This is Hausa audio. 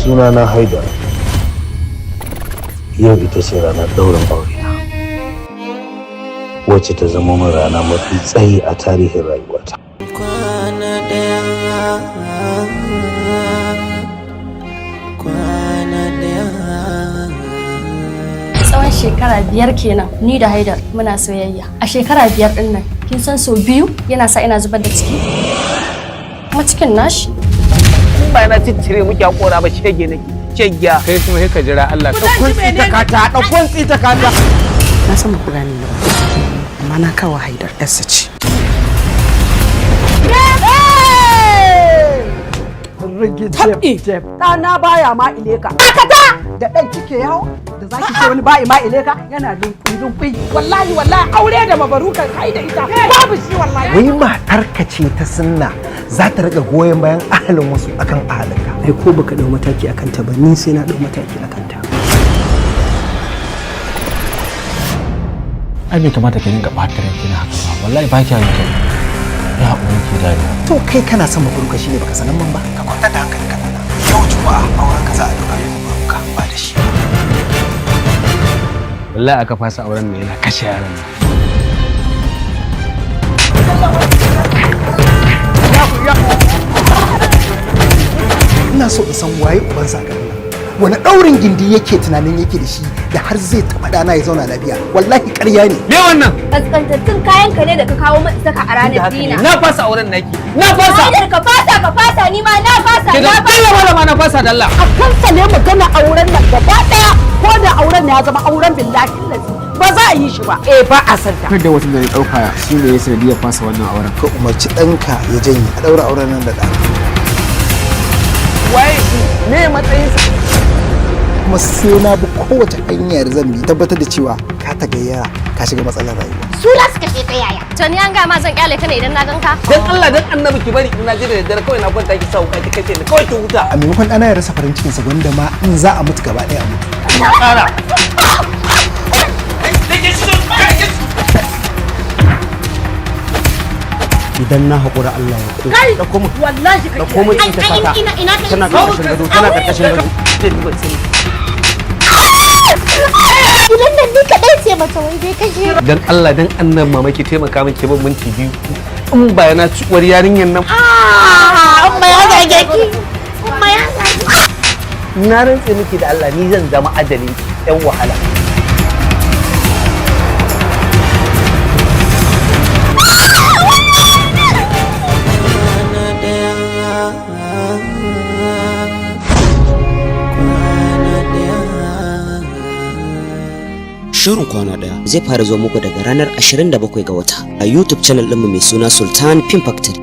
Sunana Haidar. Yau ita ce ranar ɗaurin aure na, wacce ta zama min rana mafi tsayi a tarihin rayuwata. Kwana ɗaya, kwana ɗaya. Tsawon shekara 5 kenan ni da Haidar muna soyayya. A shekara 5 din nan, kin san sau biyu yana sa ina zubar da ciki, kuma cikin nashi. In ba na ciccire muke hakora ba, shege nake, shegiya. Kai kuma sai ka jira Allah. Ɗauko tsita kata, ɗauko tsita kata. Na san ba ku gane ni ba, amma na kawo Haidar yarsa ce. Tabɗi, ɗana baya ma ileka. Dakata! Da ɗan kike yawo, da zaki ce wani ba'i ma ileka yana lunkui lunkui. Wallahi wallahi, aure da mabarukan kai da ita babu shi wallahi. Wai matarka ce ta sunna za ta riƙa goyon bayan ahalin wasu akan ahalinka? Ai ko baka dau mataki akan ta ba, ni sai na dau mataki akan ta. Ai bai kamata ki dinga ɓata ranki na haka ba. Wallahi ba kya yin kyau. Ya haƙuri ki dariya. To, kai kana son mabaruka shine baka sanan man ba. Ka kwantar da hankalinka nana. Yau Juma'a auren ka za a daura da mabaruka, ba da shi. Wallahi aka fasa auren nan yana kashe yaran nan. Ina so in san waye ubansa a garin nan. Wani ɗaurin gindi yake tunanin yake da shi da har zai taɓa ɗana ya zauna lafiya? Wallahi ƙarya ne. Me wannan? Kaskantattun kayan ka ne da ka kawo min saka a ranar dina. Na fasa auren naki, na fasa. Haidar, ka fasa, ka fasa, ni ma na fasa. Ki Na da fasa. Allah malama, na fasa dalla. A kansa ne magana auren nan gaba ɗaya, ko da auren ya zama auren billahi lazi ba za a yi shi ba. Eh, ba a santa. Kada wata da ya ɗauka shi ne ya sanadiyar fasa wannan auren. Ka umarci ɗanka ya janye, a ɗaura auren nan da ɗa. Waye shi? Me matsayinsa? Kuma sai na bi kowace hanyar zan bi tabbatar da cewa ka ta gayyara ka shiga matsalar rayuwa. Su za su kashe ta, yaya. To, ni an ga ma zan kyale ka ne idan na ganka? Dan Allah dan Annabi ki bari, in na je da daddare kawai na kwanta, ki sa wuka ki kashe ni kawai ki huta. A maimakon ɗana ya rasa farin cikinsa, gwanda ma in za a mutu gaba ɗaya a mutu. Na ƙara. Idan na haƙura, Allah ya ko. Kai! Ɗauko mu. Wallahi ka Ɗauko mu tsita kata. Ina ina ka Tana karkashin gado, tana karkashin gado. Gidan nan ni kaɗai ce mace, wai dai kashe. Dan Allah dan Annabi mama, ki taimaka min, ki ban minti 2, in ba na ci uwar yarinyar nan. Umma ya zage ki. Umma ya zage. Na rantse miki da Allah, ni zan zama ajalin yan wahala. Kwana ɗaya, kwana ɗaya. Shirin Kwana Ɗaya zai fara zuwa muku daga ranar 27 ga wata a YouTube channel ɗinmu mai suna Sultan Film Factory.